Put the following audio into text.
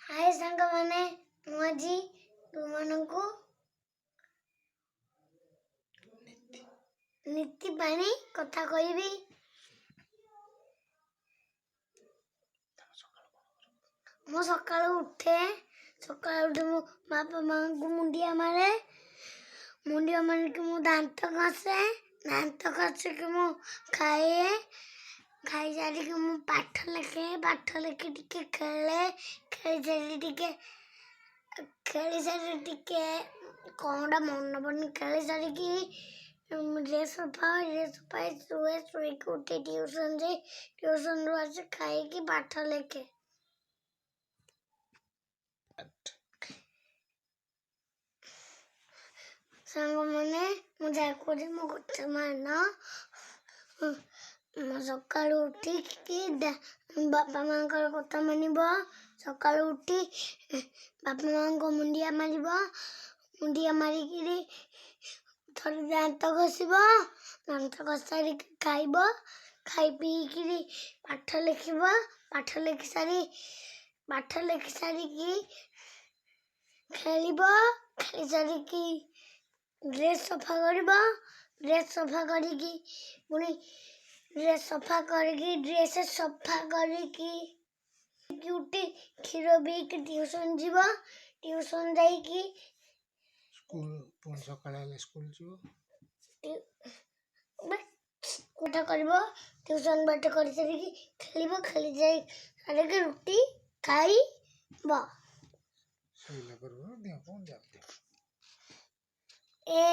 ହାଏ ସାଙ୍ଗମାନେ, ମୁଁ ଆଜି ତୁମମାନଙ୍କୁ ନୀତି ବାଣୀ କଥା କହିବି। ମୁଁ ସକାଳୁ ଉଠେ। ସକାଳୁ ଉଠି ମୁଁ ବାପା ମାଆଙ୍କୁ ମୁଣ୍ଡିଆ ମାରେ। ମୁଣ୍ଡିଆ ମାରିକି ମୁଁ ଦାନ୍ତ ଘଷେ। ଦାନ୍ତ ଘଷିକି ମୁଁ ଖାଏ। ଖାଇସାରିକି ମୁଁ ପାଠ ଲେଖେ। ପାଠ ଲେଖି ଟିକେ ଖେଳେ। ଖେଳି ସାରି ଟିକେ କ'ଣଟା ମନେ ପଡ଼ୁନି। ଖେଳି ସାରିକି ଡ୍ରେସ୍ ସଫା, ଡ୍ରେସ୍ ସଫା ହେଇ ଶୁଏ। ଶୋଇକି ଉଠି ଟ୍ୟୁସନ୍ ଯାଇ, ଟ୍ୟୁସନ୍ରୁ ଆସି ଖାଇକି ପାଠ ଲେଖେ। ସାଙ୍ଗମାନେ, ମୁଁ ଯାହା କହୁଛି ମୋ କଥା ମାନ। ମୁଁ ସକାଳୁ ଉଠିକି ବାପା ମାଆଙ୍କର କଥା ମାନିବ। ସକାଳୁ ଉଠି ବାପା ମାଆଙ୍କ ମୁଣ୍ଡିଆ ମାରିବ। ମୁଣ୍ଡିଆ ମାରିକିରି ଥରେ ଦାନ୍ତ ଘଷିବ। ଦାନ୍ତ ଘଷି ସାରିକି ଖାଇବ। ଖାଇ ପିଇକିରି ପାଠ ଲେଖିବ। ପାଠ ଲେଖି ସାରିକି ଖେଳିବ। ଖେଳି ସାରିକି ଡ୍ରେସ୍ ସଫା କରିବ। ଡ୍ରେସ୍ ସଫା କରିକି ପୁଣି ଡ୍ରେସ୍ ସଫା କରିକି ଉଠି କ୍ଷୀର ପିଇକି ଟ୍ୟୁସନ୍ ଯିବ। ଟ୍ୟୁସନ୍ ଯାଇକି ସ୍କୁଲ, ପୁଣି ସକାଳ ହେଲେ ସ୍କୁଲ ଯିବ। ପାଠ କରିବ। ଟ୍ୟୁସନ୍ ପାଠ କରିସାରିକି ଖେଳିବ। ଖେଳି ଯାଇ ସାରିକି ରୁଟି ଖାଇବ। ଶୋଇଲା ପୂର୍ବରୁ ଦିଅ, ପୁଣି ଯାଅ ଦିଅ। ଏ